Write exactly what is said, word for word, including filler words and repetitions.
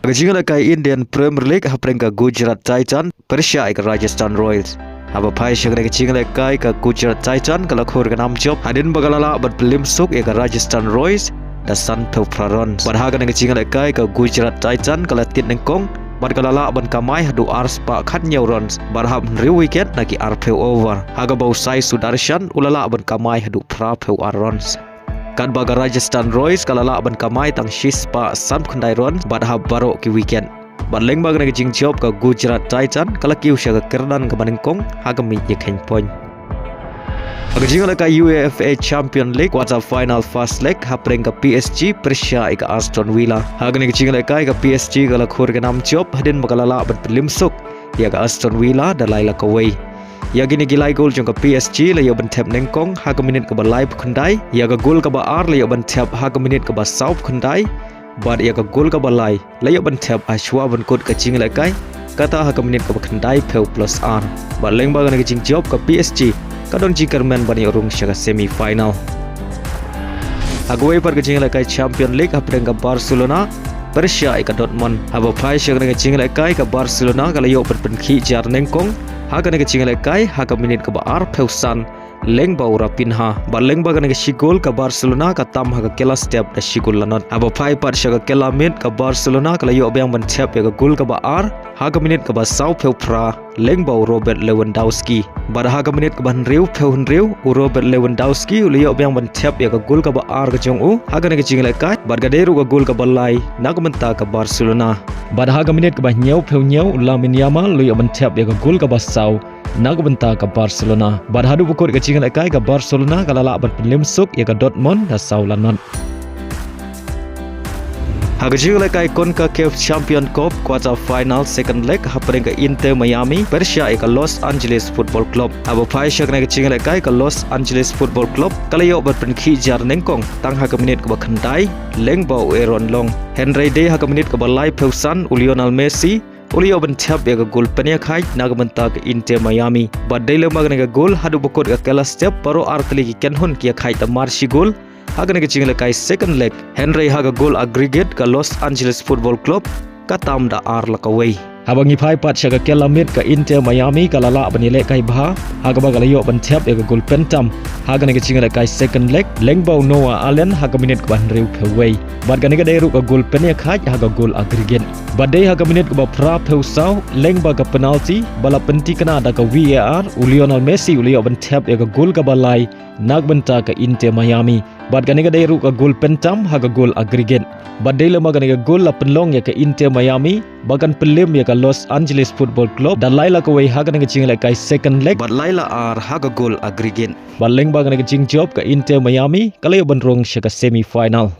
Ka jingïalehkai Indian Premier League hapdeng ka Gujarat Titan pyrshah ïa ka Rajasthan Royals. Haba phai sha kane ka jingïalehkai, ka Gujarat Titan ka la khur ka nam jop hadien ba ka la lah ban pynliem suk ïa ka Rajasthan Royals da san phew phra runs. Bad ha kane ka jingïalehkai, ka Gujarat Titan ka la tied nyngkong bad ka la lah ban kamai haduh ar spah khatnïew runs bad hap hynriew wicket na ki ar phew over, ha kaba u Sai Sudarshan u la lah ban kamai haduh phra phew ar runs. Katba ka Rajasthan Royals ka la lah ban kamai tang shi spah san phew khyndai runs bad hap baroh ki wicket. Bad lyngba kane ka jingjop, ka Gujarat Titan ka la kiew sha ka kyrdan kaba nyngkong ha ka miej ïakheiñ point. Ha ka jingïalehkai UEFA Champion League quarter final first leg hapdeng ka P S G pyrshah ïa ka Aston Villa. Ha kane ka jingïalehkai, ka P S G ka la khur ka nam jop hadien ba ka la lah ban pynliem suk ïa ka Aston Villa da lai la kawei. Ïa kine ki lai gol jong ka P S G la ïoh ban thep nyngkong ha ka minit kaba lai phew khyndai, ïa ka gol kaba ar la ïoh ban thep ha ka minit kaba saw phew khyndai, bad ïa ka gol kaba lai la ïoh ban thep ha shuwa ban kut ka jingïalehkai, kata ha ka minit kaba khyndai phew plus ar. Bad lyngba kane ka jingjop, ka P S G ka don jingkyrmen ban ïoh rung sha ka semi final. Ha kawei pat ka jingïalehkai Champion League hapdeng ka Barcelona pyrshah ïa ka Dortmund. Haba phai sha kane ka jingïalehkai, ka Barcelona ka la ïoh ban pynkhih jar nyngkong ha kane ka jingïalehkai ha ka minit kaba ar phew san lyngba u Raphinha. Bad lyngba kane ka shi gol, ka Barcelona ka tam ha ka kylla step da shi gol la not. Haba phai pat sha ka kylla miet, ka Barcelona ka la ïoh biang ban thep ïa ka gol kaba ar ha ka minit kaba saw phew phra lyngba u Robert Lewandowski. Bad ha ka minit kaba hynriew phew hynriew, u Robert Lewandowski u la ïoh biang ban thep ïa ka gol kaba ar ka jong u ha kane ka jingïalehkai, bad ka dei ruh ka gol kaba lai na ka bynta ka Barcelona. Bad ha ka minit kaba hynñiew phew hynñiew, u Lamine Yamal u la ïoh ban thep ïa ka gol kaba saw na ka bynta ka Barcelona. Bad haduh ba kut ka jingïalehkai, ka Barcelona ka la lah ban pynliem suk ïa ka Dortmund da saw la not. Ha ka jingïalehkai CONCACAF Champion Cup quarter final second leg hapdeng ka Inter Miami pyrshah ïa ka Los Angeles Football Club. Haba phai sha kane ka jingïalehkai, ka Los Angeles Football Club ka la ïoh ban pynkhih jar nyngkong tang ha ka minit kaba khyndai lyngba u Aaron Long. Hynrei dei ha ka minit kaba lai phew san, u Lionel Messi u la ïoh ban thep ïa ka gol pynïakhaid na ka bynta ka Inter Miami. Bad dei lyngba kane ka gol, haduh ba kut ka kylla step, baroh ar tylli ki kynhun ki ïakhaid da mar shi gol ha kane ka jingïalehkai second leg. Hynrei ha ka gol aggregate, ka Los Angeles Football Club ka tam da ar la kawei. Haba ngi phai pat sha ka kylla miet, ka Inter Miami ka la lah ban ïalehkai bha ha kaba ka la ïoh ban thep ïa ka gol pyntam ha kane ka jingïalehkai second leg lyngba u Noah Allen ha ka minit kaba hynriew phew wei. Bad kane ka dei ruh ka gol pynïakhaid ha ka gol aggregate. Bad dei ha ka minit kaba phra phew saw lyngba ka penalty ba la pynthikna da ka V A R, u Lionel Messi u la ïoh ban thep ïa ka gol kaba lai na ka bynta ka Inter Miami. Bad kane ka dei ruh ka gol pyntam ha ka gol aggregate. Bad dei lyngba kane ka gol la pynlong ïa ka Inter Miami ba kan pynliem ïa ka Los Angeles Football Club da lai la kawei ha kane ka jingïalehkai second leg bad lai la ar ha ka gol aggregate. Bad lyngba kane ka jingjop, ka Inter Miami ka la ïoh ban rung sha ka semi final.